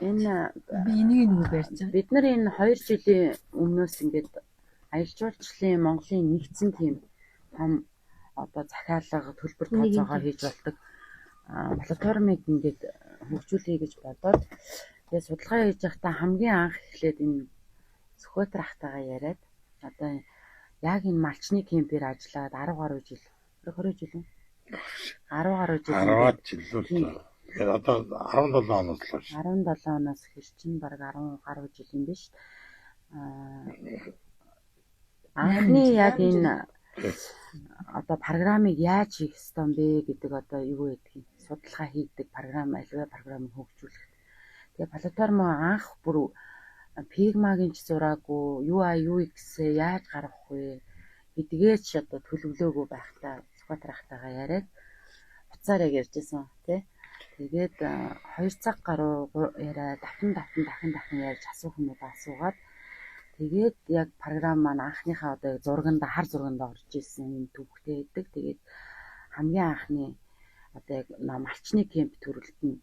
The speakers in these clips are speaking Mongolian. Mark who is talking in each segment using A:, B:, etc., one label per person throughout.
A: Энэ
B: Би энийг нөгөө барьж байгаа.
A: Бид нар энэ 2 жилийн өмнөөс ингээд аялал жуулчлалын Монголын нэгдсэн тийм том одоо захиалга, төлбөр тооцоогоо хийж болдог платформыг ингээд хөгжүүлэе гэж бодоод, тэгээд судалгаа хийж байхдаа хамгийн анх эхлээд энэ Сүхбаатар ахтайгаа яриад, одоо яг энэ малчны кемпээр ажиллаад 10 гаруй жил, 20 жил үү? 10 гаруй жил.
C: 10-аад жил л. Тэгээд одоо 17 оноос л хойш.
A: 17 оноос хэр чинь бараг 10 гаруй жил юм биш. Анхны яг энэ одоо программыг яаж хийх ёстой юм бэ гэдэг одоо юу гэдгийг судалгаа хийдэг програм, аливаа програмыг хөгжүүлэх. Тэгээ платформ анх бүр Figma-гийн ч зураагүй, UI UX-ээ яаж гаргах вэ гэдгээ ч одоо төлөвлөөгүй байхдаа Сүхбаатар ахтайгаа яриад уцаар яг ярьжсэн, тий. Тэгээд 2 цаг гаруй яриад давтан давтан дахин дахин ярьж, асуух юмудаа асуугаад, тэгээд яг програм маань анхныхаа одоо яг зурганда, хар зурганда орж исэн юм төвхтэй байдаг. Тэгээд хамгийн анхны одоо яг малчны кемп төрөлд нь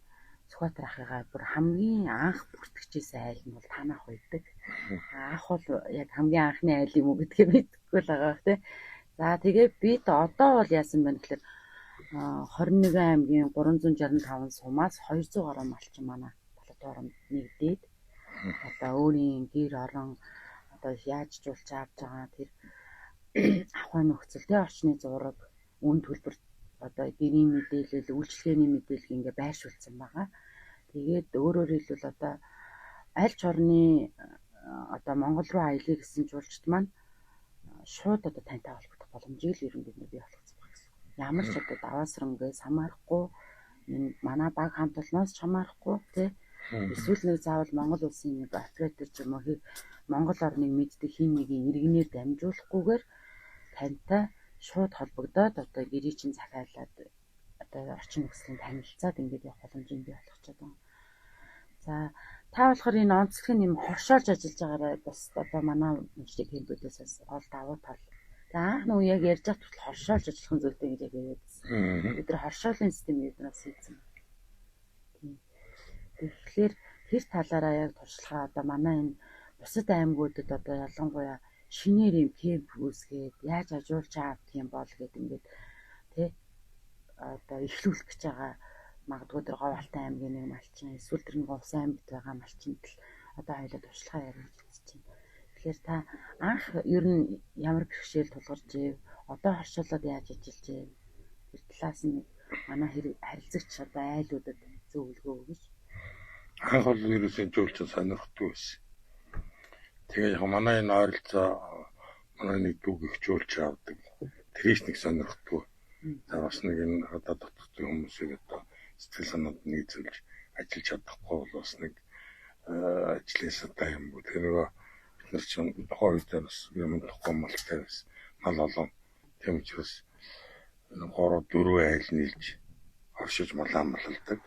A: Сүхбаатар ахыгаа бүр хамгийн анх бүртгэжсэн айл нь бол танах байдаг. Анх бол яг хамгийн анхны айл юм уу гэдгээ мэдэхгүй л байгаа бах, тий. За, тэгээ бид одоо бол яасан бэ гэхээр 21 аймгийн 365 сумаас 200 гаруй малчин манай платформд нэгдээд, одоо өөрийн гэр орон, одоо яаж жуулч авч байгаа тэр авахын нөхцөл, тэ, орчны зураг, үн төлбөр, одоо гэрийн мэдээлэл, үйлчилгээний мэдээлэл ингээ байршуулсан байгаа. Тэгээд өөрөөр хэлбэл одоо аль ч орны одоо Монгол руу аялъя гэсэн жуулчд маань шууд одоо тантай холбогдох боломжийг л ер нь бид нар бий болгоцсон байна гэсэн. Ямар ч одоо даваасрангээс хамаарахгүй, энэ манай баг хамт олноос ч хамаарахгүй, тий. Эсвэл нэг заавал Монгол улсын нэг оператор ч юм уу, Монгол орныг мэддэг хин нэгэн иргэнээр дамжуулахгүйгээр тантай шууд холбогдоод, одоо гэрээ чинь захиалаад, одоо орчин нөхцөлийн танилцаад ингээд явах боломжийг бий болгочоод байгаа. За, та болохоор энэ онцлог нь юм хоршоолж ажиллаж байгаараа бас одоо манай мужийн кемпүүдээс бас гол давуу тал. Тэгээ анх нөгөө яг ярьж байгаа хүртэл хоршоолж ажиллах нь зүйтэй гэж яг яриад байсан. Бид нар хоршоолын систем эднээс хийсэн. Тийм. Тэгэхээр тэр талаараа яг туршлагаа одоо манай энэ бусад аймагуудад одоо ялангуяа шинээр юм кемп үүсгээд яаж ажуулж авах юм бол гэд ингээд, тий, одоо эхлүүлэх гэж байгаа. Магадгүй тэр Говьалтай аймгийн нэг малчин, эсвэл тэр нэг Увсан аймагт байгаа малчинд л одоо хоёулаа туршлагаа яриад үзэж байна. Тэгэхээр та анх ер нь ямар бэрхшээл тулгарч ив? Одоо хоршоолоод яаж ажиллаж ив? Тэр талаас нь манай харилцагч одоо айлуудад зөвлөгөө өгөж.
C: Анх бол ерөөсөн жуулчин сонирхдаггүй байсан. Тэгээ яг манай энэ ойролцоо манай нэг дүүг их жуулч авдаг. Тэрийс нэг сонирхдаггүй. За, бас нэг энэ одоо дотоодын хүмүүсийг одоо сэтгэл санаанд нийцүүлж ажиллаж чадахгүй бол бас нэг ажлын садаа юм уу. Тэгээ нөгөө бид нар чинь тухайн үед бас юм тохгүй малтай байсан. Мал олон. Тийм учраас 3 4 айл нийлж оршиж малаа малалдаг.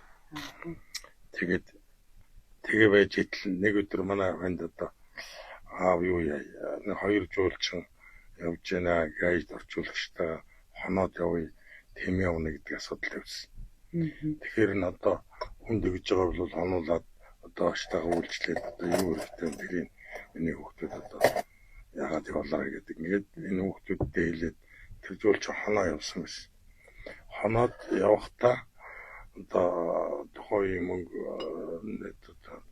C: Тэгээд тэгээ байж идэл нэг өдөр манай ханд одоо аав юу яа, нэг хоёр жуулчин явж байна, гайд орчуулагчтай хоноод явъя, тэм явна гэдэг асуудал тавьсан. Тэгэхээр н одоо хүн тэгж байгаа бол хонуулаад одоо аштайгаа үйлчлээд, одоо юу хэрэгтэй тэрийг миний хүүхдүүд одоо яагаад явуулаа гэдэг. Ингээд энэ хүүхдүүдтэй хэлээд тэр жуулчин хоноо явсан байсан. Хоноод явахдаа одоо тухайн үеийн мөнгө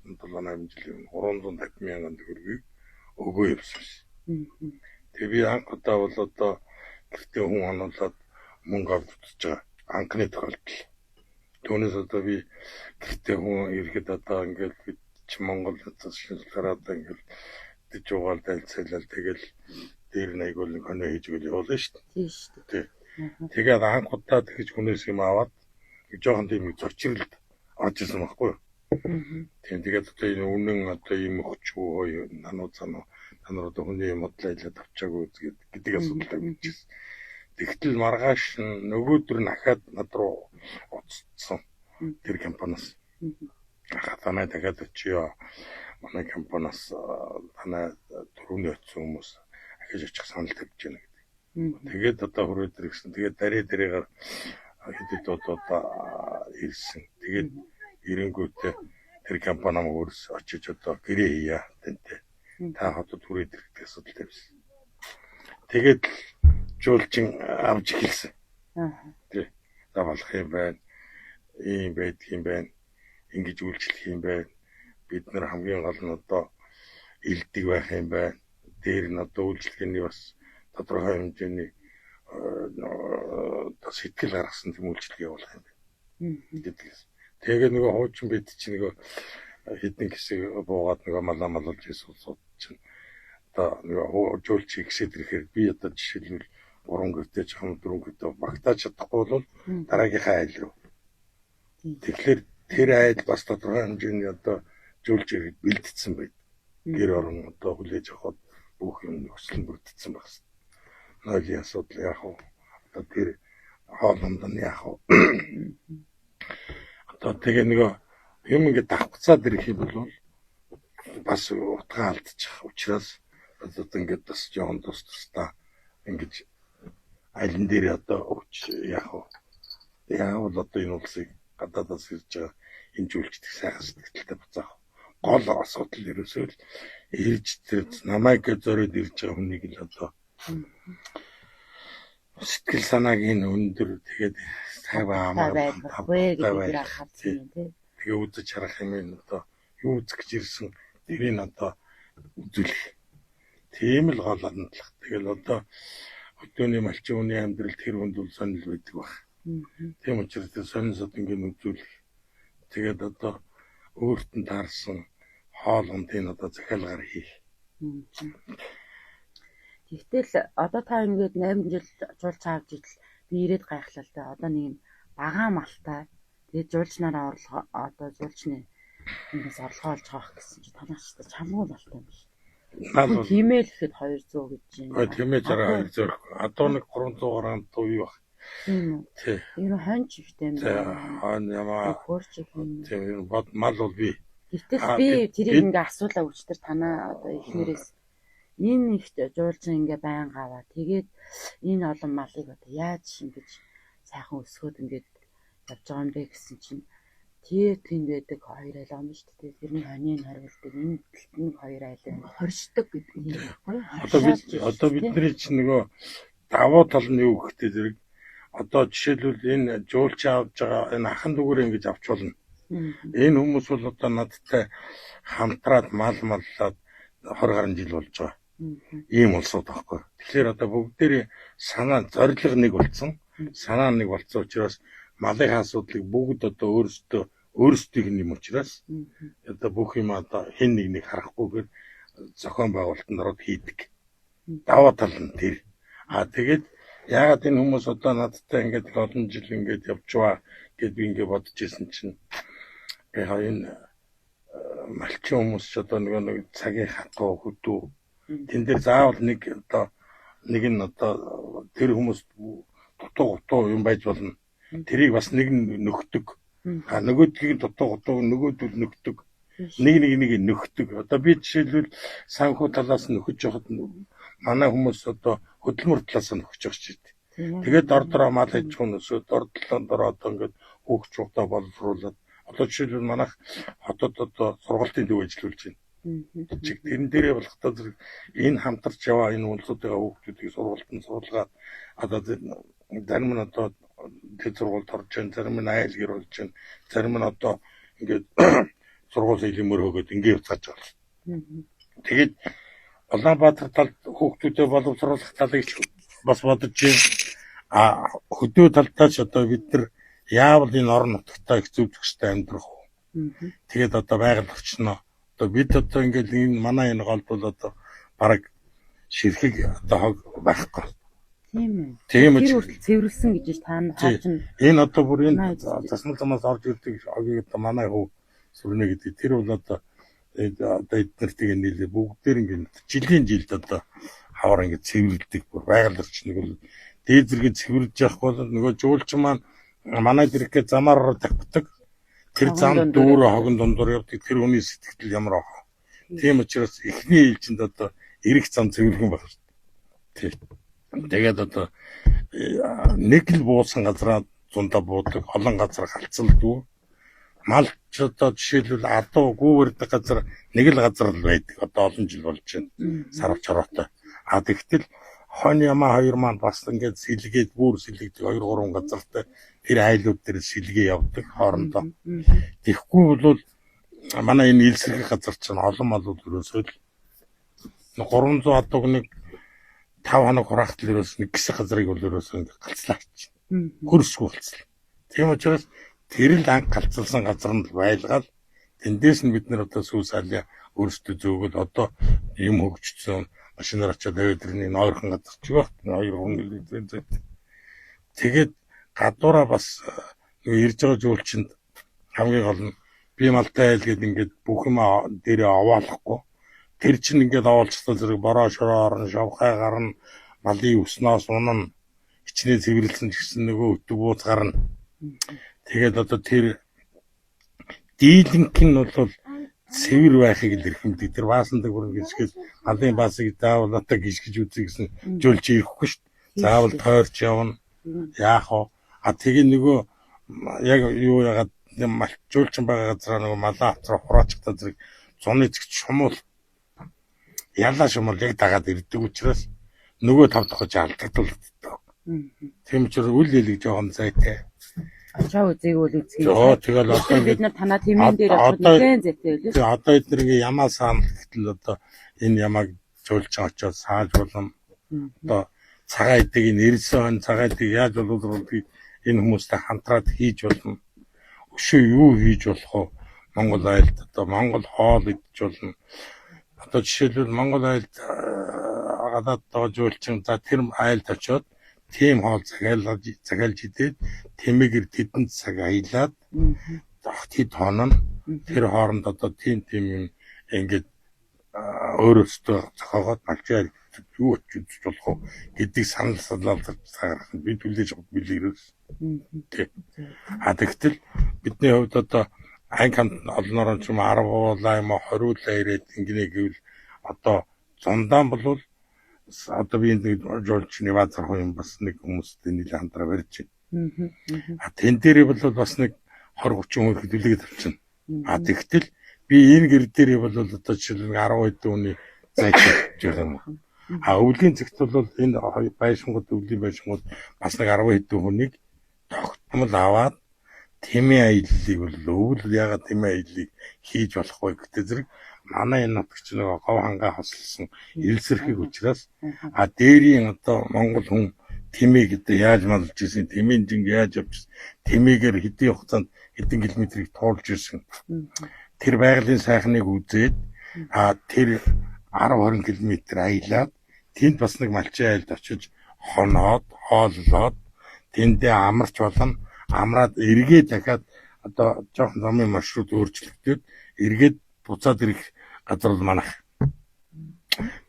C: 7 8 жилийн 350 мянган төгрөгийг өгөө явсан байсан. Тэгээ би анх удаа бол одоо гэртээ хүн хонуулаад мөнгө авч үзэж байгаа анхны тохиолдол. Түүнээс одоо би гэртээ хүн ирэхэд одоо ингээд бид чи Монгол шинжилгээгээр одоо ингээд дэж угаал дайлцайлал тэгэл дээр нь айгуул нэг хонио хийж өгөл явуулна шүү дээ.
A: Тийм шүү
C: дээ. Тэгээд анх удаа тэгж хүнээс юм аваад жоохон тийм зочролд орж исэн байхгүй юу? Тийм, тэгээд одоо энэ үнэн одоо ийм өгчгүй нануу цануу та нар одоо хүний юм бодлоо илээд авчаагүй гэдэг асуудал тавьчихсан. Тэгтэл маргааш нөгөөдөр нь ахаад над руу уцсан тэр компаниас. Танай дахиад очиё. Манай компаниас танай түрүүний очисон хүмүүс ахиж очих санал тавьж байна гэдэг. Тэгээд одоо хүрээд ирсэн. Тэгээд дарээ дарээгаар хэд хэд удаа ирсэн. Тэгээд ирэнгүүтээ Тэр компани намайг өөрөөс очиж одоо гэрээ хийя тэнтэй. Та хотод хүрээд ирэх гэдэг асуудал тавьсан. Тэгээд л жуулчин авч эхэлсэн. Тий. За болох юм байна. Ийм байдаг юм байна. Ингэж үйлчлэх юм байна. Бид нар хамгийн гол нь одоо илдэг байх юм байна. Дээр нь одоо үйлчлэгээний бас тодорхой хэмжээний одоо сэтгэл гаргасан тийм үйлчлэг явуулах юм байна гэдгээс. Тэгээд нөгөө хуучин бид чинь нөгөө хідэн хэсэг буугаад нөгөө малаа малуулж ирсэн улсууд чинь одоо нөгөө жуулч ихсээд ирэхээр би одоо жишээлбэл 3 гэртэй ч юм 4 гэртэй багтааж чадахгүй бол дараагийнхаа айл руу. Тэгэхээр тэр айл бас тодорхой хэмжээний одоо жуулч ирэхэд бэлдсэн байд. Гэр орон одоо хүлээж авахд бүх юм нөхцөл нь бүрдсэн байх хэрэгтэй. Нойлын асуудал яах вэ? Одоо тэр хоол унд нь яах вэ? Одоо тэгээ нөгөө юм ингээд давхцаад ирэх юм бол бас утгаа алдчих учраас одоо ингээд бас жоон тус тусдаа ингэж алин дээр одоо өвч яах вэ? Яавал одоо энэ улсыг гадаадаас ирж байгаа энэ зүйлчдэх сайхан сэтгэлтэй буцаах. Гол асуудал ерөөсөө л ирж тэр намайг зориод ирж байгаа хүнийг л одоо сэтгэл санааг энэ өндөр тэгээд
A: Та
C: 50
A: байхгүй гэдэг тэр анхаарсан юм тий.
C: Тэгээ үзэж харах юм энэ одоо юу үзэх гэж ирсэн тэрийг одоо үзүүлэх. Тийм л гол хандлага. Тэгэл одоо өдөөний малчин хүний амьдрал тэр хүнд бол сонирхол байдаг баг. Тийм учраас тэр сонин содонгийн үзүүлэх. Тэгээд одоо өөрт нь таарсан хоол ундыг одоо захиалгаар хийх.
A: Тэгтэл одоо та ингээд 8 жил жуулч авч ижил би ирээд гайхлаа л да. Одоо нэг юм багаан малтай тэгээд жуулчнараа орлого одоо жуулчны эндээс орлогоо олж авах гэсэн чи танаас ч чамгүй малтай юм биш.
C: Наад бол
A: Тимээ л ихэд 200 гэж юм.
C: Ой тэмээ 62 зөрөх. Одоо нэг 300 гаруй дуу юу баг.
A: Тийм үү.
C: Тий.
A: Ер нь хонч ихтэй юм
C: Тэ
A: байна.
C: хон ямаа
A: Хөрч их юм.
C: тийм ер нь бод мал бол би.
A: Гэтэл
C: Аа,
A: би
C: бид-
A: тэрийг
C: бид-
A: ингээ асуулаа өчтөр танаа одоо эхнэрээс энэ их жуулчин ингээ байнга аваа. Тэгээд энэ олон малыг одоо яаж ингэж сайхан өсгөөд ингээд явж байгаа юм бэ гэсэн чинь тэр тэнд байдаг хоёр айл юм шүү дээ. Тэрний хонийг хариулдаг энэ талд нь хоёр айл байна.
B: Хоршдог гэдэг юм байхгүй юу?
C: Одоо бид
A: Хоршоод
C: одоо
A: тий.
C: бидний чинь нөгөө давуу тал нь юу гэхтэй зэрэг одоо жишээлбэл энэ жуулчин авч байгаа энэ ахан дүүгээр ингэж авч болно. Энэ хүмүүс бол одоо надтай хамтраад мал маллаад 20 гаруй жил болж байгаа. Ийм улсууд байхгүй. Тэгэхээр одоо бүгдээрээ санаа зорилго нэг болсон. Санаа нэг болсон учраас малын асуудлыг бүгд одоо өөрсдөө өөрсдийнх нь юм учраас одоо бүх юм одоо хэн нэг нэг харахгүйгээр зохион байгуулалтанд ороод хийдэг. Даваа тал нь тэр. А тэгээд яагаад энэ хүмүүс одоо надтай ингээд их олон жил ингээд явжваа гэд би ингээд бодож исэн чинь яг энэ малчин хүмүүс ч одоо нөгөө нэг цагийн хатуу хөдөө тэн дээр заавал нэг одоо нэг нь одоо тэр хүмүүс дутуу гутуу юм байж болно. Тэрийг бас нэг нь нөхдөг. А нөгөөдгийг дутуу гутуу нөгөөдөл нөхдөг. Нэг нэг нэг нөхдөг. Одоо би жишээлбэл санхүү талаас нь нөхөж явахад манай хүмүүс одоо хөдөлмөр талаас нь нөхөж явах чинь. Тэгээд дор дороо мал аж ахуйн өсөөд дор талан дороо одоо ингээд хүүхд чухтаа боловсруулад одоо жишээлбэл манайх хотод одоо сургалтын төв ажиллуулж байна. Чиг тэрэн дээрээ болохдоо зэрэг энэ хамтарч яваа энэ улсуудын хүүхдүүдийг сургалтанд суулгаад одоо зарим нь одоо дэд сургуульд орж байна, зарим нь айл гэр болж байна, зарим нь одоо ингээд сургууль хэлмөр хөөгөөд ингээд явцгааж байгаа. Тэгээд Улаанбаатар талд хүүхдүүдэд боловсруулах талыг ч бас бодож байна. А хөдөө талдаа ч одоо бид нар яавал энэ орон нутагтаа их зөв зохистой амьдрах вэ? Тэгээд одоо байгаль орчноо. Одоо бид одоо ингээд энэ манай энэ голд бол одоо бараг ширхэг одоо хог байхгүй.
A: Тийм үү.
C: Тийм
A: Тэр
C: учраас
A: хүртэл цэвэрлсэн гэж та
C: Тий.
A: чинь
C: энэ одоо бүр энэ
A: Манай үзэж
C: засмал замаас орж ирдэг хогийг одоо манай хөв сүрнэ гэдэг. Тэр бол одоо одоо эднэртэйг нийлээ бүгдээр ингээд жилийн жилд одоо хавар ингээд цэвэрлдэг бүр байгаль орчныг бол дээд зэрэг цэвэрлж явах бол нөгөө жуулчин маань манай дэрэггээ замаар ороод тавьдаг. Тэр
A: Хогон
C: зам
A: дундуур
C: дүүрээ
A: явдаг.
C: хогон дундуур явдаг. Тэр хүний сэтгэл ямар ах. Тийм учраас эхний ээлжинд одоо эрэх зам цэвэрлэх юм байх шүү дээ. Тий. Тэгээд одоо нэг л буусан газараа зундаа буудаг, олон газар галцалдгүй. Мал ч одоо жишээлбэл адуу гүүвэрдэг газар нэг л газар л байдаг. Одоо олон жил болж байна. Сарвч хороотой. А тэгтэл хонь ямаа хоёр маань бас ингээд сэлгээд бүр сэлэгдэг 2 3 газартай тэр айлууд дээр сэлгээ явдаг хоорондоо. Тэгэхгүй бол манай энэ илсэрхэх газар чинь олон мал бол ерөөсөө л 300 адууг нэг 5 хоног хураахт л ерөөс нэг гисэх газрыг бол ерөөсөө ингээд галцлаа чинь. Хөрсгүй галцлаа. Тийм учраас тэр л анх галцалсан газар нь л байлгаал тэндээс нь бид нар одоо сүү салиа өөрсдөө зөөгөл одоо юм хөгжсөн машинаар очиод аваад тэрний нойрхон газар ч байх 2 3 км зайтай. Тэгээд гадуураа бас нөгөө ирж байгаа жуулчинд хамгийн гол нь би малтай айл гээд ингээд бүх юм дээрээ овоолохгүй. Тэр чинь ингээд овоолцсон зэрэг бороо шороо орно, шавхай гарна, малын өснөөс унана, хичнээн цэвэрлсэн ч гэсэн нөгөө өтөг бууц гарна. Тэгээд одоо тэр дийлэнх нь бол цэвэр байхыг л эрхэмлэдэг. Тэр баасан дагвар гисгээс малын баасыг заавал одоо гიშгэж үзье гэсэн жуулч ирэхгүй шүү дээ. Заавал тойрч явна. Яах вэ? А тэгээ нөгөө яг юу яагаад жуулчин байгаа газараа нөгөө малаа авцраа хураачихтаа зэрэг зуны зэгт шумуул ялаа шумуул яг дагаад ирдэг учраас нөгөө тав дахь алдагдaltaдаг. Тийм учраас үл хэлэг жоохон зайтай.
A: Очоо үзег үл үзье.
C: Жоо тэгэл одоо
A: бид нар танаа тэмээн дээр очиход нэлээд зайтай байлээ.
C: Тэгээ одоо эдгээр ингээ ямаа саана гэтэл одоо энэ ямааг жуулчин очоод сааж болно. Одоо цагаан эдийг нэрсэн хон цагаан эдийг яаж боловсруулдгийг энэ хүмүүстэй хамтраад хийж болно. Өшөө юу хийж болох вэ? Монгол айлд одоо Монгол хоол идэж болно. Одоо жишээлбэл Монгол айлд гадаад байгаа жуулчин за тэр айлд очоод тийм хоол захиалж идээд тэмээгэр тэдэн цаг аялаад тэд хоноо тэр хооронд одоо тийм юм ингээд өөрөөсөө зохиогоод малчаа юу очиж үзэж болох вэ гэдэг санал санал гаргах нь би түлээж билээ. Тий. А тэгтэл бидний хувьд одоо анги хамт олноор ч юм 10 уулаа юм уу 20 уулаа ирээд ингэнэ гэвэл одоо зундаан болвол одоо би нэг жуулчны баазар юм бас нэг хүмүүстэй нийлэн хамтраа барьж байна. А тэн дээрээ бол бас нэг 20 30 хүн хэдүүлээд авчихна. А тэгтэл би энэ гэр дээрээ бол одоо жишээлбэл 10 хэдэн хүний зайч байгаа юм. А өвлийн зэгт бол энэ байшингууд өвлийн байшингууд бас нэг 10 хэдэн хүнийг тогтмол аваад тэмээ аяллыг бол өвөл ягаад тэмээ аяллыг хийж болох вэ гэдэг зэрэг манай энэ нутагч нөгөө гов хангаа хослсон илсэрхэг учраас а дээрийн одоо монгол хүн тэмээ гэдэг яаж малж ирсэн, тэмээн жинг яаж явж ирсэн, тэмээгээр хэдийн хугацаанд хэдэн километрийг туулж ирсэн. Тэр байгалийн сайхныг үзээд а тэр 10 20 км аялаад тэнд бас нэг малчин айлд очиж хоноод хооллоод тэндээ амарч болно. Амраад эргээ дахиад одоо жоохон замын маршрут өөрчлөгдөд эргээд буцаад ирэх газар бол манах.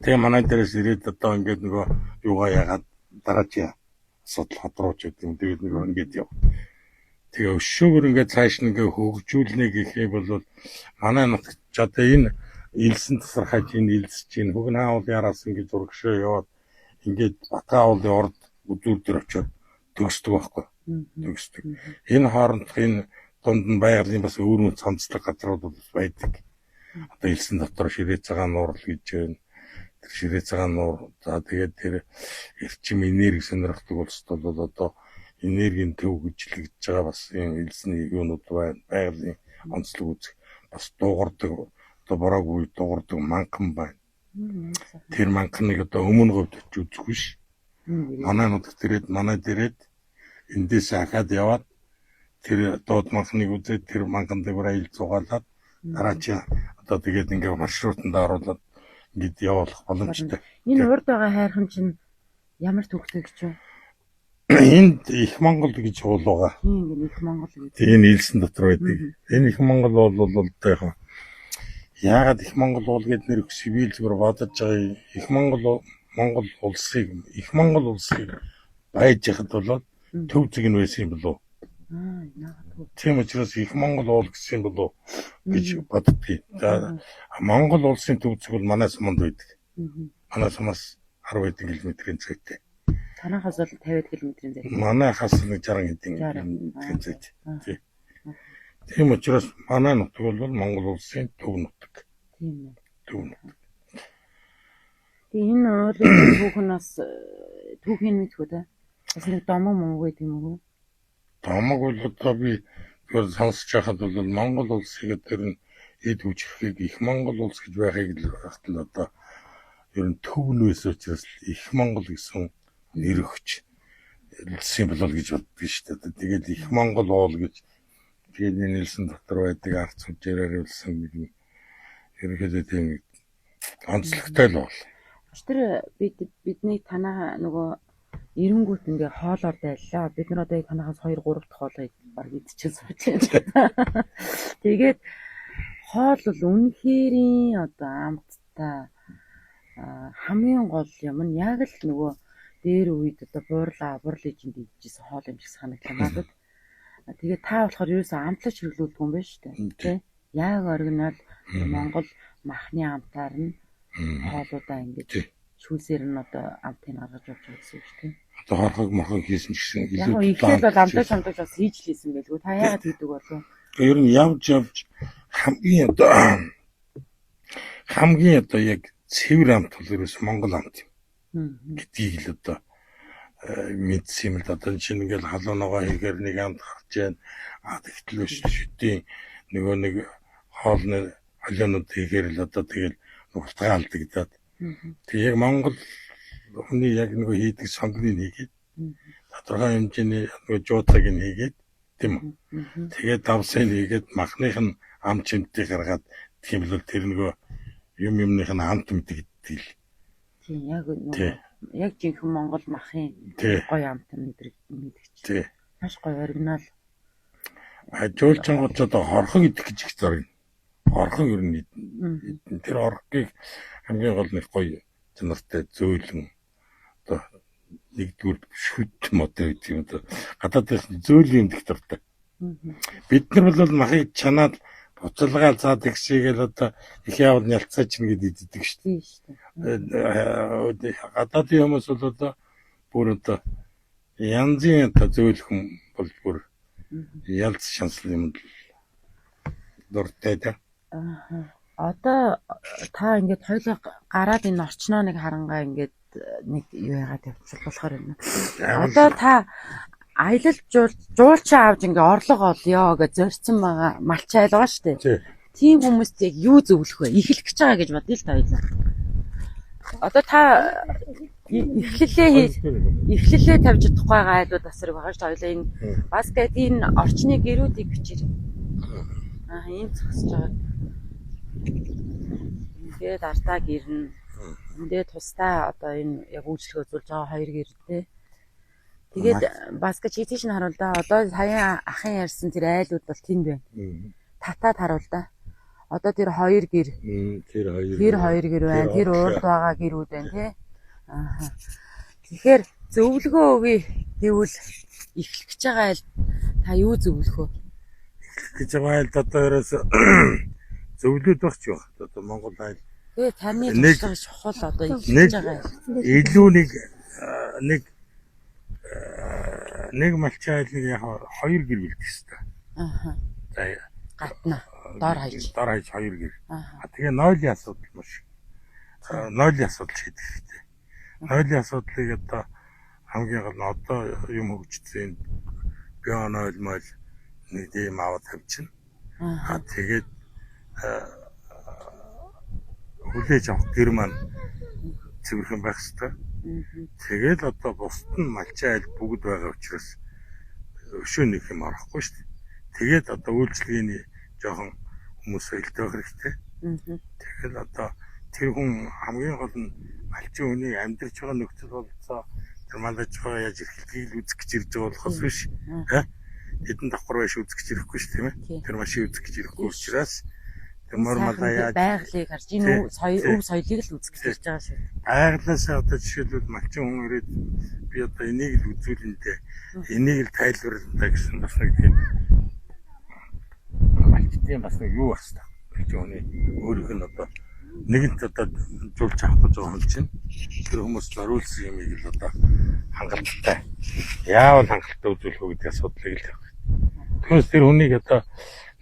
C: Тэгээ манай дээрээс ирээд одоо ингээд нөгөө юугаа яагаад дараачийн асуудал ходрууч гэдэг юм. Тэгээд нөгөө ингээд яв. Тэгээ өшөөгөр ингээд цааш нь ингээд хөгжүүлнэ гэх юм бол манай нутагт ч одоо энэ элсэн тасархаж энэ элсэж энэ Хөгнө уулын араас ингээд зурагшаа яваад ингээд Батган уулын урд үзүүр дээр очиод төгсдөг байхгүй. Төгсдөг. Энэ хоорондох энэ дунд нь байгалийн бас өөр цонцлог газрууд бас байдаг. Одоо элсэн дотор ширээ цагаан нуурал гэж байна. Тэр ширээ цагаан нуур за тэгээд тэр эрчим энерги сонирхдаг улсд бол одоо энергийн төв гэж хэлэгдэж байгаа бас юм элсний юунууд байна. Байгалийн онцлог үзэх бас дуугардаг одоо бороогүй дуугардаг манхан байна. Тэр манханыг одоо өмнө говьд очиж үзэх биш. Манай нутагт ирээд манай дээрээд эндээс ахаад яваад тэр дууд манханыг үзээд тэр манхан дээгүүр аялал зугаалаад дараачийн одоо тэгээд ингээ маршрутанд оруулаад ингээд явуулах боломжтой.
A: Энэ урд байгаа хайрхан чинь ямар төвхтэй гэж вэ?
C: Энд Их Монгол гэж уул байгаа.
A: Тийм ингэ Их Монгол гэдэг.
C: Энэ элсэн дотор байдаг. Энэ Их Монгол бол одоо яг яагаад Их Монгол уул гэд нэр өгсөн би л зүгээр бодож байгаа. Их Монгол Монгол улсыг Их Монгол улсыг байж яхад бол төв зэг нь байсан юм болов уу? Тийм учраас Их Монгол уул гэсэн юм болов уу гэж боддгийг. За Монгол улсын төв зэг бол манай суманд байдаг. Манай сумаас 10 хэдэн километрийн зайтай.
A: Танахаас бол 50 км-ийн зайтай.
C: Манай хас нэг 60 хэдэн километрийн зайтай. Тий. Тийм учраас манай нутаг бол Монгол улсын төв нутаг.
A: Тийм ээ.
C: Төв нутаг.
A: Тэгээ энэ уулын түүх нь бас түүхийн мэдхүү те. Бас нэг домог мөнгө гэдэг юм уу?
C: Домог бол одоо би зүгээр сонсож байхад бол Монгол улсыг тэр нь эд хүчрхийг их Монгол улс гэж байхыг л байхад л одоо ер нь төв нь байсан учраас их Монгол гэсэн нэр өгч элсэн болол гэж боддог шүү дээ. Тэгээд их Монгол уул гэж тэгээд энэ элсэн дотор байдаг арц хүчээрээ элсэн нэг нь ерөнхийдөө тийм онцлогтой л уул.
A: Өчтөр бидний танаа нөгөө эренгүүт ингээ хоолоор дайллаа. Бид нар одоо яг танахаас 2 3 дахь хоолоо баг идчихэн сууж байна. Тэгээд хоол бол үнэхэрийн одоо амттай, хамгийн гол юм нь яг л нөгөө дээр үед одоо буурлаа абрал ээжинд идчихсэн хоол юм шиг санагдлаа надад. Тэгээд та болохоор ерөөсөө амтлаж хэрэглүүлдэг юм байна шүү дээ. Тэ? Яг оригинал Монгол махны амтаар нь хоолуудаа ингэж шүүсээр нь одоо амтыг гаргаж явж байгаа гэсэн үг шүү дээ.
C: Одоо хорхог морхог хийсэн ч гэсэн
A: Яг
C: илүү
A: ихэл бол амтаж амтаж бас хийж лээсэн байлгүй. Та яагаад хийдэг болов?
C: Ер нь явж явж хамгийн одоо хамгийн одоо яг цэвэр амт бол ерөөс Монгол амт юм гэдгийг л одоо мэдсэн юм л да. Одоо чинь ингээл халуун ногоо хийхээр нэг амт гарч जैन. А тэгтэл биш шүтийн нөгөө нэг хоолны холионууд хийхээр л одоо тэгэл нухалгаа алдагдаад. Тэг яг Монгол хүний яг нөгөө хийдэг сонгоныг хийгээд тодорхой хэмжээний нөгөө жууцаг нь хийгээд тийм үү. Тэгээд давсыг хийгээд махных нь ам чимтийг гаргаад тийм л тэр нөгөө юм юмных нь амт мэдэгддэг л.
A: Тийм яг нөгөө яг жинхэнэ Монгол махын гоё амт мэдэгч. Маш гоё оригинал.
C: А жуулчангууд ч одоо хорхог идэх гэж их зорино. Хорхог ер нь тэр хорхогийг хамгийн гол нэг гоё чанартай зөөлөн одоо нэгдүгээр шүд модер гэдэг юм одоо гадаадаас зөөлөн юм дэх дуртай. Бид нар бол махыг чанаад буцалгаа заа тэгсийгээл одоо их яавал нялцаа чинь гэд иддэг шүү дээ. Гадаадын хүмүүс бол одоо бүр одоо янзын одоо зөөлхөн бол бүр ялц шансал юм дуртай да.
A: Аа. Одоо та ингээд хоёлоо гараад энэ орчноо нэг харангаа ингээд нэг юу яагаад явчихвал болохоор байна. Одоо та аялал жуулчаа авч ингээ орлого олё гэж зорьсон байгаа малчай айл байгаа шүү дээ. Тийм хүмүүст яг юу зөвлөх вэ? Эхлэх гэж байгаа гэж бодъё л та хоёлаа. Одоо та эхлэлээ тавьж чадахгүй байгаа айлууд бас хэрэг байгаа шүү дээ. Хоёлаа энэ бас гээд энэ орчны гэрүүдийг бичээр. Аа энэ зогсож байгаа. Ингээд ардаа гэрнэ. Эндээ тусдаа одоо энэ яг үйлчлэг үзүүлж байгаа хоёр гэртэй. Тэгээд бас гэж тийш нь харуул да. Одоо саяын ахын ярьсан тэр айлууд бол тэнд байна. Татаад харуул да. Одоо тэр хоёр гэр.
C: Тэр хоёр.
A: Тэр хоёр гэр байна. Тэр урд байгаа гэрүүд байна тий. Аа. Тэгэхээр зөвлөгөө өгье гэвэл эхлэх гэж байгаа айл та юу зөвлөх вэ?
C: Эхлэх гэж байгаа айлд одоо ерөөс зөвлөд багч юу. Одоо Монгол айл.
A: Тэгээ таны туршлага чухал одоо эхлэх гэж байгаа айл.
C: Илүү нэг нэг нэг малчин айл нэг яг хоёр гэр бэлдэх хэрэгтэй.
A: Аа.
C: За
A: гадна дор хаяж.
C: Дор хаяж хоёр гэр. Аа. Тэгээ нойлын асуудал маш. Нойлын асуудал шийдэх хэрэгтэй. Нойлын асуудлыг одоо хамгийн гол нь одоо юм хөгжсөн био нойл мойл нэг тийм аваад тавьчихна. Аа тэгээд хүлээж авах гэр маань цэвэрхэн байх хэрэгтэй. Тэгэл одоо бусд нь малчин айл бүгд байгаа учраас өшөө нэг юм орохгүй шүү дээ. Тэгээд одоо үйлчлэгээний жоохон хүмүүс ээлтэй байх хэрэгтэй. Тэгэл одоо тэр хүн хамгийн гол нь малчин хүний амьдарч байгаа нөхцөл бололцоо тэр малаж байгаа яаж эрхлэгийг л үзэх гэж ирж байгаа болохоос биш. Хэдэн давхар байш үзэх гэж ирэхгүй шүү тийм ээ. Тэр машин үзэх гэж ирэхгүй учраас тэр мор малаа яаж
A: байгалыг харж энэ өв соёлыг л үзэх гэж ирж байгаа шүү.
C: Байгалаасаа одоо жишээлбэл малчин хүн ирээд би одоо энийг л үзүүлнэ дээ. Энийг л тайлбарлана гэсэн бас нэг тийм малчдын бас нэг юу байх хэрэгтэй. Малчин хүний өөрийнх нь одоо нэгэнт одоо жуулч авах гэж байгаа хүн чинь тэр хүмүүс зориулсан юмыг л одоо хангалттай. Яавал хангалттай үзүүлэх үү гэдэг асуудлыг л тавих. Түүнээс тэр хүнийг одоо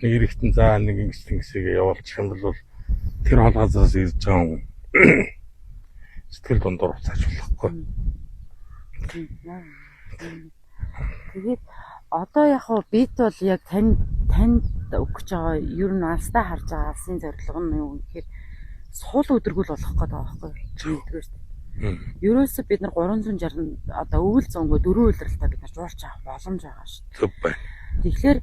C: Нэг эрэгтэн за нэг ингэс тэнгисээ явуулчих юм бол тэр хол газраас ирж байгаа хүн сэтгэл дундуур уцааж болохгүй.
A: Тэгээд одоо яг хуу бид бол яг танд өгч байгаа ер нь алстаа харж байгаа алсын зорилго нь юу гэхээр сул өдөргөл болох гээд байгаа байхгүй юу? Нэгдүгээр. Ерөөсө бид нар 360 одоо өвөл зөнгөө дөрөв улиралтай бид нар жуулч авах боломж байгаа шүү
C: дээ. Зөв байна.
A: Тэгэхээр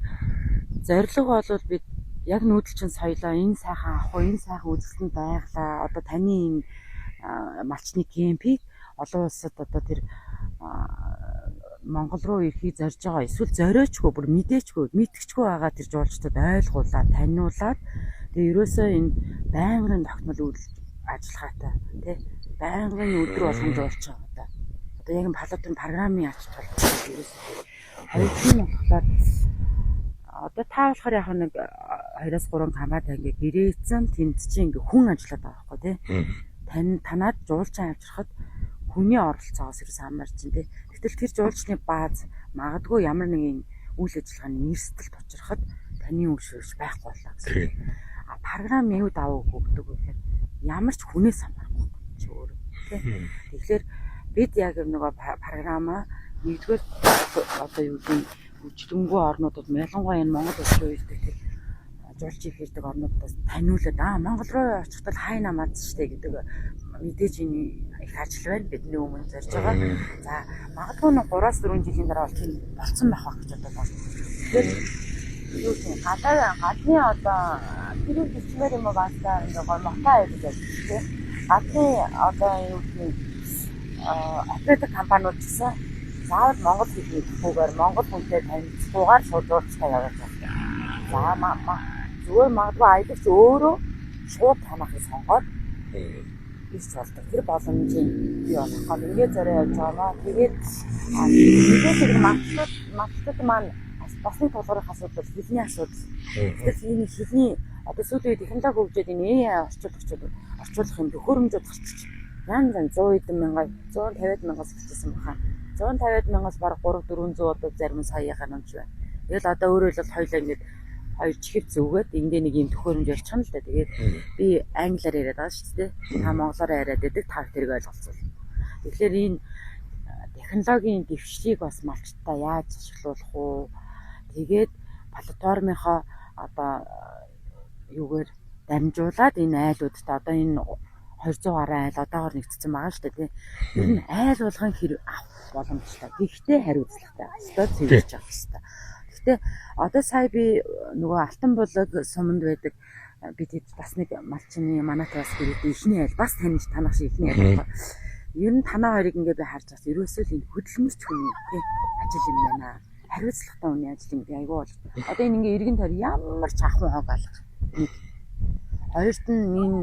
A: зорилго бол бид яг нүүдэлчин соёлоо энэ сайхан ах уу, энэ сайхан үзэсгэлэн байглаа. Одоо таны энэ малчны кемпийг олон улсад одоо тэр Монгол руу ирэхийг зорж байгаа эсвэл зориочгүй бүр мэдээчгүй мэдгэчгүй байгаа тэр жуулчдад ойлгуулад таниулаад тэгээ ерөөсөө энэ байнгын тогтмол үйл ажиллагаатай тий байнгын өдөр болгон жуулч байгаа одоо. Одоо яг палатын програмын ач холбогдол ерөөсөө хоёр нь болохоор одоо та болохоор яг нэг 2-3 компани ингээ гэрээцэн тэнд чинь ингээ хүн ажиллаад байгаа байхгүй тий. Тань танаад жуулчин авчрахад хүний оролцоогоос ерөөс хамаарч чинь тий. Гэтэл тэр жуулчны бааз магадгүй ямар нэгэн үйл ажиллагааны нэрсдэлд учрахад таны үйлчлэгч байхгүй боллоо гэсэн. А програм юу давуу өгдөг вэ гэхээр ямар ч хүнээс хамаарахгүй чи өөрөө тий. Тэгэхээр бид яг нөгөө програмаа нэгдүгээр одоо юу гэдэг хөгжлөнгөө орнуудад ялангуяа энэ Монгол улс руу ирдэг тэр жуулч их ирдэг орнуудаас таниулаад Монгол руу очиход хайна мад штэ гэдэг мэдээж энэ их ажил байна бидний өмнө зорж байгаа. За магадгүй нэг 3-4 жилийн дараа бол тийм болцсон байх гэж бодлоо. Тэгэхээр юу тийм гадны одоо тэр бичмээр юм уу баста ингээ гоо мотоо гэж ярьдаг тийм. Гадны одоо юу тийм оператор компаниуд гэсэн заавал монгол хэл мэдэхгүйгээр монгол хүнтэй танилцахгүйгээр шууд жуулчтай яваад байна. За зүгээр магадгүй аялагч өөрөө шууд танахыг сонгоод ирж болдог. Тэр боломжийг бий болгох гол ингээд зорио явж байгаамаа. Тэгээд нэгээс нэг малчдад маань бас нэг тулгуурах асуудал хэлний асуудал. Тэгэхээр энэ хэлний одоо сүүлийн үед технологи хөгжөөд энэ AI орчуулах юм төхөөрөмжүүд гарч янз янз 100 хэдэн мянга 150 мянгаас эхэлсэн баха. 150 мянгаас бараг 3 400 одоо зарим сая гаруй ч байна. Тэгэл одоо өөрөөр хэлбэл хоёлаа ингээд хоёр чихв зүгээд ингээ нэг юм төхөөрөмж ярьчихна л да. Тэгээд би англиар яриад байгаа шүү дээ. Та монголоор яриад байдаг, та тэрийг ойлголцвол. Тэгэхээр энэ технологийн дэвшлийг бас малчтаа яаж ашиглуулах уу? Тэгээд платформынхоо одоо юугаар дамжуулаад энэ айлуудад одоо энэ 200 гаруй айл одоогор нэгтсэн байгаа шүү дээ тий. Ер нь айл болгон хэрэг авах боломжтой. Гэхдээ хариуцлагатай байх ёстой, цэвэрлж авах ёстой. Гэхдээ одоо сая би нөгөө Алтан булаг суманд байдаг би тэд бас нэг малчны манайтай бас гэрээтэй эхний айл бас таньж танах шиг эхний айл байхгүй. Ер нь танаа хоёрыг ингээ би харж бас ерөөсөө л энэ хөдөлмөрч хүний тий ажил юм байна. Хариуцлагатай хүний ажил юм би айгүй бол. Одоо энэ ингээ эргэн тойр ямар ч ахуй хог алга. Нэг. Хоёрт нь энэ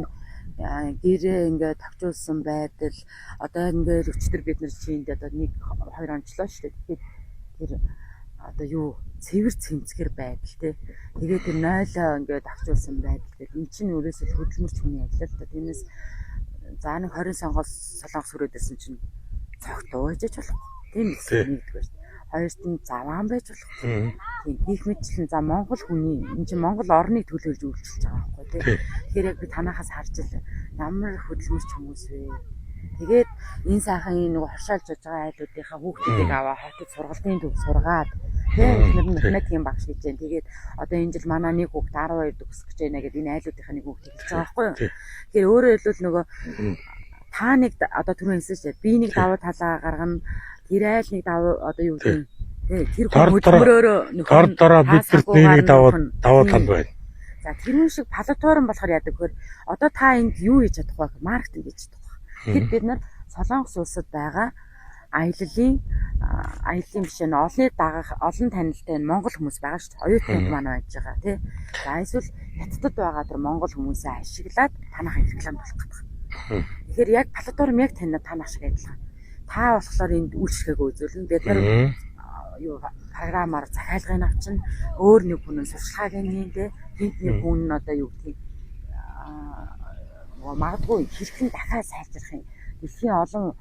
A: гэрээ ингээ товчулсан байдал одоо ингээ өчтөр бид нар чинд одоо 1 2 онцлоо шүү дээ. Тэгэхээр тэр одоо юу цэвэр цэмцгэр байдал тий. Тэгээд тэр нойлоо ингээ товчулсан байдал гэл эн чинь өөрөөсөө хөдөлмөрч хүний ажил л да. Тиймээс за нэг 20 сонгоос солонгос хүрээд ирсэн чинь цогт ууж болохгүй. Тийм нэгдүгээр. Хоёрт нь заваан байж болохгүй. Тийм гих мэтчлэн за Монгол хүний энэ чинь Монгол орныг төлөөлж үйлчилж байгаа байхгүй тий. Тэгэхээр яг би танахаас харж ил ямар хөдөлмөрч хүмүүс вэ? Тэгээд энэ сайхан энэ нөгөө хоршоолж явж байгаа айлуудынхаа хүүхдүүдийг аваа хотод сургалтын төв сургаад тий эхнэр нь математикийн багш гэж байна. Тэгээд одоо энэ жил манай нэг хүүхд 12 төгсөх гэж байна гэдэг энэ айлуудынхаа нэг хүүхд хэлж байгаа байхгүй юу? Тэгэхээр өөрөөр хэлбэл нөгөө та нэг одоо түрүүн хэлсэн шүү дээ. Би нэг давуу талаа гаргана. Тэр айл нэг давуу одоо юу гэдэг тий тэр хөдөлмөрөөрөө
C: нөхөр дараа бид нэг давуу тал байна.
A: За тэрүүн шиг платформ болохоор яадаг вөхөр одоо та энд юу хийж чадах вэ? Маркетинг хийж чадах вэ? Тэгэхэд бид нар Солонгос улсад байгаа аяллаа аяллаа биш нь олонний дагах олон танилтай монгол хүмүүс байгаа шүү дээ. Оюутнууд маань байж байгаа тий. За эсвэл хятадд байгаа тэр монгол хүмүүсээ ашиглаад танахын реклам болох гэдэг. Тэгэхээр яг платформ яг тань танах шиг адилхан. Та болохоор энд үйлчлэгээг үзүүлнэ. Бид нар юу програмаар захиалгыг авчина. Өөр нэг хүн нь сурчлагыг нэ тэнд нэг хүн нь одоо юу гэдгийг магадгүй хэрхэн дахиад сайжрах юм. Дэлхийн олон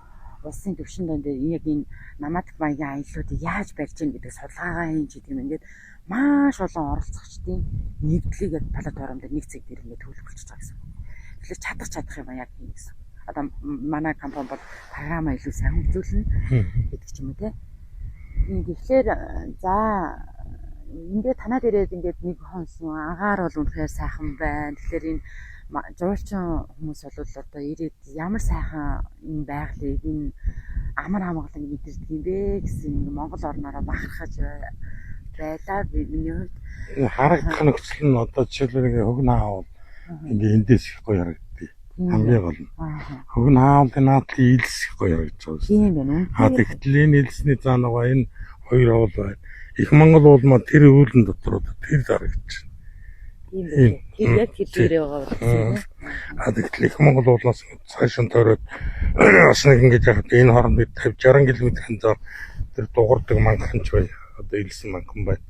A: улсын түвшин донд яг энэ намадк маягийн аяллуудыг яаж барьж гин гэдэг судалгаагаа хийн ч гэдэг юм ингээд маш олон оролцогчдын нэгдлийг яг платформ дээр нэг цэг дээр ингээд төлөвлөж байгаа гэсэн. Тэгэхээр чадах чадах юм яг тийм гэсэн. Одоо манай компани бол програмаа илүү сайн хөгжүүлнэ гэдэг ч юм уу те. Тэгэхээр за ингээд танаад ирээд ингээд нэг хонсон агаар бол үнэхээр сайхан байна. Тэгэхээр энэ жуулчин хүмүүс бол одоо ирээд ямар сайхан энэ байгалыг энэ амар амгалан мэдэрдэг юм бэ гэсэн ингээ Монгол орноороо бахархаж байлаа би миний хувьд.
C: Энэ харагдах нөхцөл нь одоо жишээлбэл ингээ хөгн хаавал ингээ эндээс их гоё харагддаг. Хамгийн гол нь. Хөгн хаавлын наадлын илс их гоё харагдаж байгаа.
A: Тийм байна.
C: А тэгтэл энэ илсний цаана байгаа энэ хоёр уул байна. Их Монгол уул маань тэр үүлэн дотор одоо тэр харагдаж байна.
A: Тийм байна. Тэр яг тэр дээрээ байгаа болсон юм.
C: А тэгтэл их Монгол уулаас цааш нь тойроод бас нэг ингэж яхад энэ хооронд 50 60 км-ийн зам тэр дугардаг манхан ч бай. Одоо илсэн манхан байна.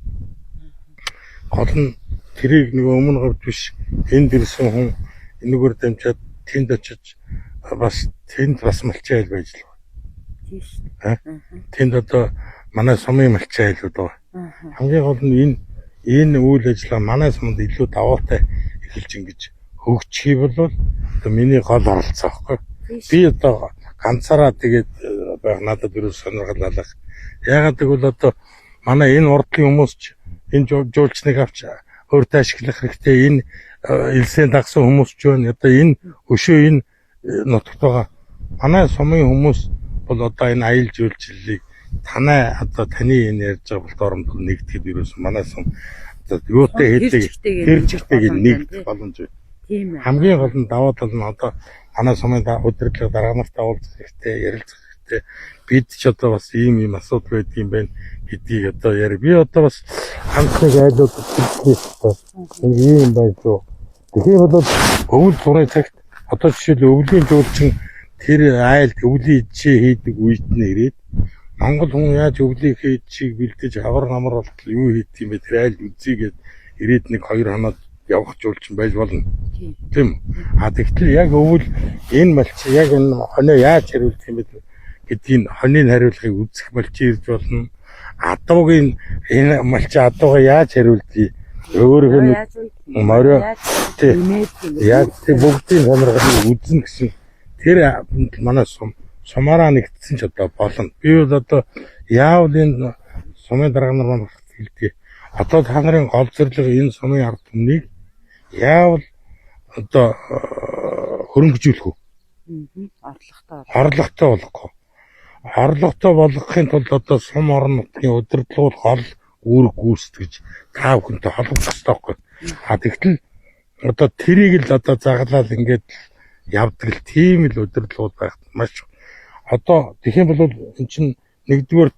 C: Гол нь тэрийг нөгөө өмнө говьд биш энд ирсэн хүн энэгээр дамжаад тэнд очиж бас тэнд бас малчин айл байж л байна.
A: Тийм шүү дээ.
C: Тэнд одоо манай сумын малчин айлууд байгаа. Хамгийн гол нь энэ энэ үйл ажиллагаа манай сумд илүү даваатай эхэлж ингэж хөгжих бол одоо миний гол оролцоо байхгүй. Би одоо ганцаараа тэгээд байх надад ерөөс сонирхол алах. Яагаад гэвэл одоо манай энэ урдлын хүмүүс ч энэ жуулчныг авч өөртөө ашиглах хэрэгтэй. Энэ элсийн дагсан хүмүүс ч байна. Одоо энэ өшөө энэ нутагт байгаа манай сумын хүмүүс бол одоо энэ аялал жуулчлалыг танай одоо таны энэ ярьж байгаа болтооромд нэгтгэхэд ерөөс манай сум одоо юутай хэлдэг тэр чигтэйг нэгдэх боломж байна.
A: Тийм ээ.
C: Хамгийн гол нь даваа тал нь одоо манай сумын удирдлага дарга нартай уулзах хэрэгтэй, ярилцах хэрэгтэй. Бид ч одоо бас ийм ийм асуудал байдаг юм байна гэдгийг одоо яри. Би одоо бас хамт нэг айлууд хэлэх хэрэгтэй. Нэг ийм байж юу. Тэгэхээр бол өвөл зургийн цагт одоо жишээл өвлийн жуулчин тэр айлд өвлийн ичээ хийдэг үед нь ирээд Монгол хүн яаж өвлийнхээ ичийг бэлдэж хавар намар болтол юу хийдэг юм бэ тэр айлд үзье гээд ирээд нэг 2 хоноод явах жуулчин байж болно. Тийм үү? А тэгтэл яг өвөл энэ малч яг энэ хонио яаж хариулах юм бэ гэдгийг хонийн хариулахыг үзэх малчин ирж болно. Адуугийн энэ малчин адуугаа яаж хариулдгийг өөрөөх нь морио яг тэг бүгдийн сонирхлыг үзнэ гэсэн тэр манай сум сумаараа нэгдсэн ч одоо болно. Би бол одоо яавал энэ сумын дарга нар маань хэлдэг. Одоо та нарын гол зорилго энэ сумын ард түмнийг яавал одоо хөрөнгөжүүлэх үү? Орлоготой болгох. Орлоготой болгохын тулд одоо сум орон нутгийн удирдлага гол үүрэг гүйцэтгэж та бүхэнтэй холбогдох ёстой байхгүй. А тэгтэл одоо тэрийг л одоо загалаал ингээд явдаг л тийм л удирдлага байх маш одоо тэгэх юм бол эн чинь нэгдүгээр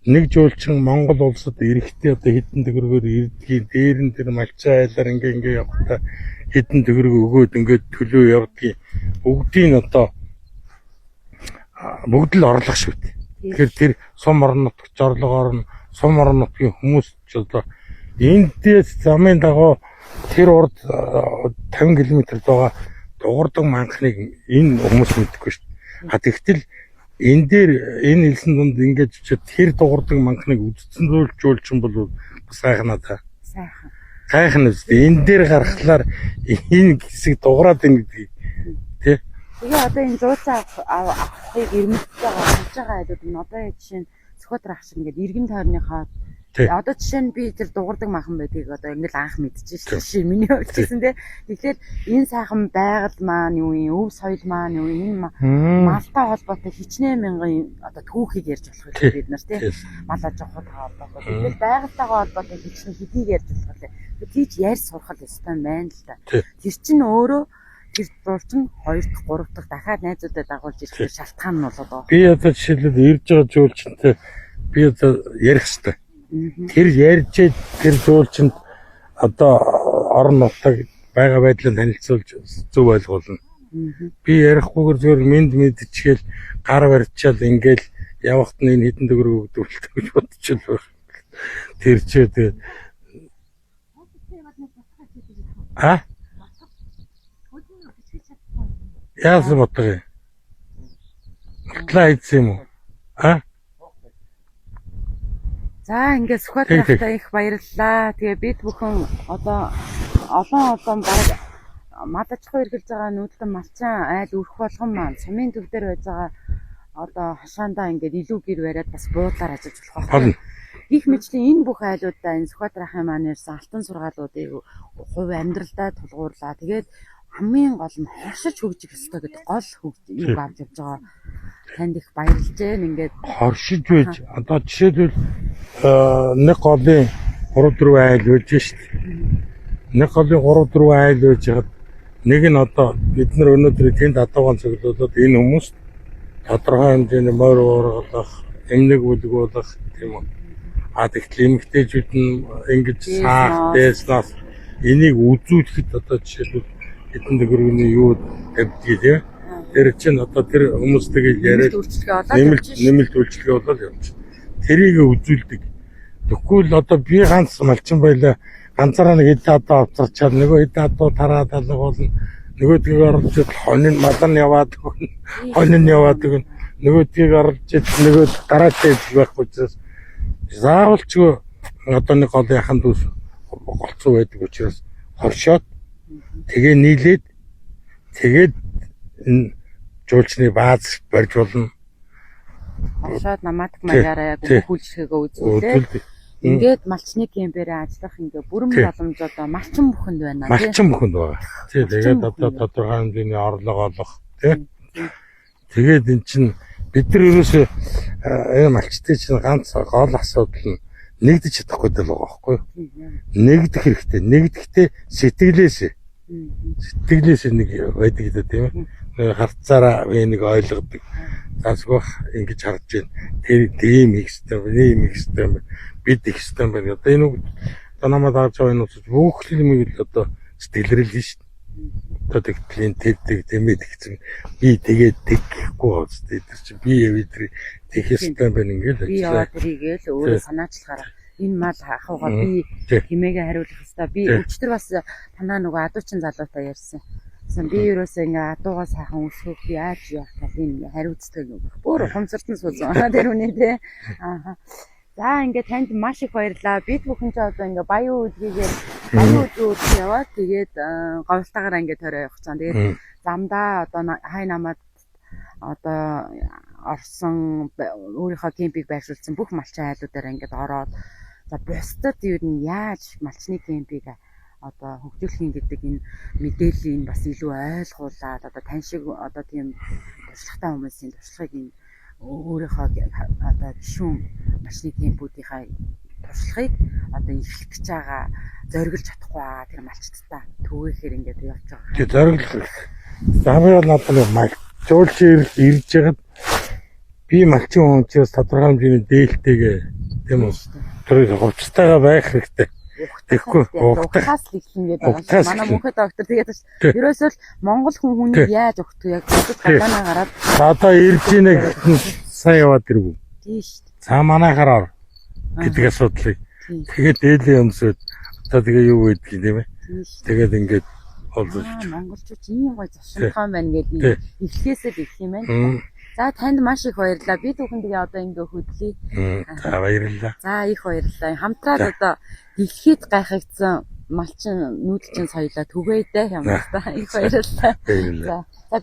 C: нэг жуулчин Монгол улсад эрэхтэй одоо хэдэн төгрөгөөр ирдгийг дээр нь тэр малчин айлаар ингээ ингээ явахдаа хэдэн төгрөг өгөөд ингээд төлөө явдгийг бүгдийг одоо бүгд л орлого шүү дээ. Тэгэхээр тэр сум орон нутагч орлого орно, сум орон нутгийн хүмүүс ч одоо эндээс замын дагуу тэр урд 50 км байгаа дугардаг манхныг энэ хүмүүс мэдэхгүй шүү дээ. А тэгтэл энэ дээр энэ элсэн дунд ингэж очиод тэр дугардаг манхныг үдцэн зүйлж жуулчин бол бас гайхнаа та.
A: Сайхан.
C: Гайхна үстэй. Энэ дээр гаргахлаар энэ хэсэг дуграад байна гэдгийг тий.
A: Тэгээ одоо энэ зууцаа авахыг ирмэгцтэй байгаа болж байгаа айлууд нь одоо жишээ нь Сүхбаатар ах шиг ингээд эргэн тойрныхоо одоо жишээ нь би тэр дугардаг махан байдгийг одоо ингээл анх мэдчихэж шүү дээ. Жишээ миний хувьд гэсэн тий. Тэгэхээр энэ сайхан байгаль маань юу юм, өв соёл маань юу юм, энэ малтай холбоотой хичнээн мянган одоо түүхийг ярьж болох юм бид нар тий. Мал аж ахуйтай холбоотой. Тэгэхээр байгальтайгаа холбоотой хичнээн хэдийг ярьж болох вэ? Тийч ярьж сурах ёстой юм байна л да. Тэр чинь өөрөө тэр зурчин 2 дахь 3 дахь дахиад найзуудаа дагуулж ирэх шалтгаан нь болоод байгаа.
C: Би одоо жишээлбэл ирж байгаа жуулчинтай би одоо ярих ёстой. Тэр ярьж тэр жуулчинд одоо орон нутаг байгаа байдлыг танилцуулж зөв ойлгуулна. Би ярихгүйгээр зөвөр мэд мэдчихэл гар барьчаал ингээл явахт нь энэ хэдэн төгрөг өгдөг гэж бодчихвол тэр ч тэгээд а яасан боддог юм? Мортлоо идсэн юм уу? А?
A: За ингээд Сүхбаатар
C: Тэг, тэг.
A: ахтай их баярлалаа. Тэгээ бид бүхэн одоо олон олон баг мал аж ахуй эрхэлж байгаа нүүдэлэн малчин айл өрх болгон маань сумын төв дээр байж байгаа одоо хашаандаа ингээд илүү гэр бариад бас буудлаар ажиллаж болох байх.
C: Болно.
A: Гэх мэтлийн энэ бүх айлуудаа энэ Сүхбаатар ахын маань ирсэн алтан сургаалуудыг хувь амьдралдаа тулгуурлаа. Тэгээд хамгийн гол нь хоршиж хөгжих ёстой гэдэг гол юг авч явж байгаа. Танд их баярлж гэн ингээд
C: Хоршиж байж одоо жишээлбэл нэг голын 3 4 айл байж шít. Нэг голын 3 4 айл байж хад нэг нь одоо бид нар өнөөдөр тэнд адуугаан цоглуулад энэ хүмүүст тодорхой хэмжээний морь уургалах, эмнэг бүлэг болох тийм үү. А тэгтэл эмэгтэйчүүд нь ингэж саах, дээснаас энийг үзүүлэхэд одоо жишээлбэл хэдэн төгрөгийн юу тавьдгийг тийм. Тэр чинь одоо тэр хүмүүстэйгээ яриад
A: үйлчлэгээ олоод
C: нэмэлт
A: явж шít.
C: нэмэлт үйлчлэгээ болоод явчих. Тэрийг үзүүлдэг. Тэгэхгүй л одоо би ганц малчин байлаа ганцаараа нэг хэдэн адуу авцарчаад нөгөө хэдэн адуу тараад алга болно. Нөгөөдгийг оруулж идэл хонин малан яваад өгнө. Хонин яваад өгнө. Нөгөөдгийг оруулж идэл нөгөө дараатай идэл байхгүй учраас заавалчгүй одоо нэг гол яхан дүүс голцоо байдаг учраас хоршоод тэгээ нийлээд тэгээд энэ жуулчны бааз барьж болно.
A: Оршоод намаатах
C: Тий,
A: маягаараа яг
C: тий.
A: бүх үйлчлэгээ үзүүлээд
C: Үзүүлдэг.
A: ингээд малчны кемпэрээ ажиллах ингээ бүрэн
C: Тий.
A: боломж одоо малчин бүхэнд байна тий.
C: Малчин бүхэнд байгаа. Тий,
A: Малчин
C: тэгээд одоо
A: бүхэнд.
C: тодорхой хэмжээний орлого олох тий. Тэгээд эн чинь бид нар ерөөсөө энэ малчтай чинь ганц гол асуудал нь нэгдэж чадахгүй дэл байгаа байхгүй юу? Нэгдэх хэрэгтэй. Нэгдэхдээ сэтгэлээсээ сэтгэлээсээ нэг байдаг гэдэг тийм ээ. Нэг харцаараа би нэг ойлгодог. Засгүйх ингэж харж байна. Тэр тийм их хэвээр байна, ийм их хэвээр байна. Бид их хэвээр байна. Одоо энэ үг одоо намайг дагаж байгаа энэ үсэж бүх юмыг л одоо сэтгэлрэл шүү дээ. Одоо тэгтлийн тэдэг тэмээд гэсэн би тэгээд тэг гэхгүй байгаа зү. Тэр чинь би яв тэр тэг хэвээр байна ингээд
A: Би яваад тэрийгээл өөрөө санаачлахаараа энэ мал ахуйгаа би
C: Тий.
A: хэмээгээ хариулах хэвээр би
C: Тий.
A: өчтөр бас танаа нөгөө адуучин залуутай ярьсан. Гэсэн би ерөөсөө ингээ адуугаа сайхан өсгөх би яаж явах талын хариуцдаг юм. Өөр ухамсартан суусан. Тэр үний тий. Аа. За ингээ танд маш их баярлалаа. Бид бүхэн ч одоо ингээ баян үдгийгээр баян үдгийн үдг яваад тэгээд говьлтаагаараа ингээ тойроо явах цаан. Тэгээд замдаа одоо хай намаад одоо орсон өөрийнхөө кемпийг байршуулсан бүх малчин айлуудаараа ингээд ороод за бусдад ер нь яаж малчны кемпийг одоо хөгжүүлэх юм гэдэг энэ мэдээллийг бас илүү ойлгуулад одоо тань шиг одоо тийм туршлагатай хүмүүсийн туршлагыг энэ өөрийнхөө одоо гишүүн малчны кемпүүдийнхаа туршлагыг одоо эхлэх гэж байгаа зориглож чадахгүй байгаа тэр малчтаа түгээхээр ингээд явж байгаа.
C: Тэг зориглох хэрэгтэй. Замын бол надад нэг мал жуулч ирж байгаад би малчин хүн учраас тодорхой хэмжээний дээлтэйгээ тийм үү? Тэр хувцастайгаа байх хэрэгтэй. Тэгэхгүй угтах
A: угтахаас л эхлэн гэдэг байгаа
C: Угтахаас
A: шүү. Манай
C: эхлэн.
A: мөнхөд доктор тэгээд ш.
C: Тий.
A: Ерөөсөө л Монгол хүн хүнийг
C: Тий.
A: яаж угтах яг бодож гадаанаа гараад
C: Одоо ирж ийнэ гэхэд нь сайн яваад ирв.
A: тийм шүү.
C: За манайхаар ор гэдэг асуудлыг.
A: Тийм.
C: Тэгээд дээлийн өмсөд одоо тэгээ юу гэдгийг тийм ээ.
A: Тийм шүү.
C: Тэгээд ингээд олзож.
A: Аа, Монголчууд ийм гоё зочинхон байна
C: Тий.
A: гэдэг эхлээсээ л их юм байна.
C: Мм.
A: За танд маш их баярлалаа. Би түүхэн тэгээ одоо ингээ хөдлөе.
C: Мм. За баярлалаа.
A: За их баярлалаа. Хамтраад
C: За.
A: одоо дэлхийд гайхагдсан малчин нүүдэлчин соёлоо түгээдэ юм байна. Их баярлалаа.
C: Баярлалаа.
A: За. За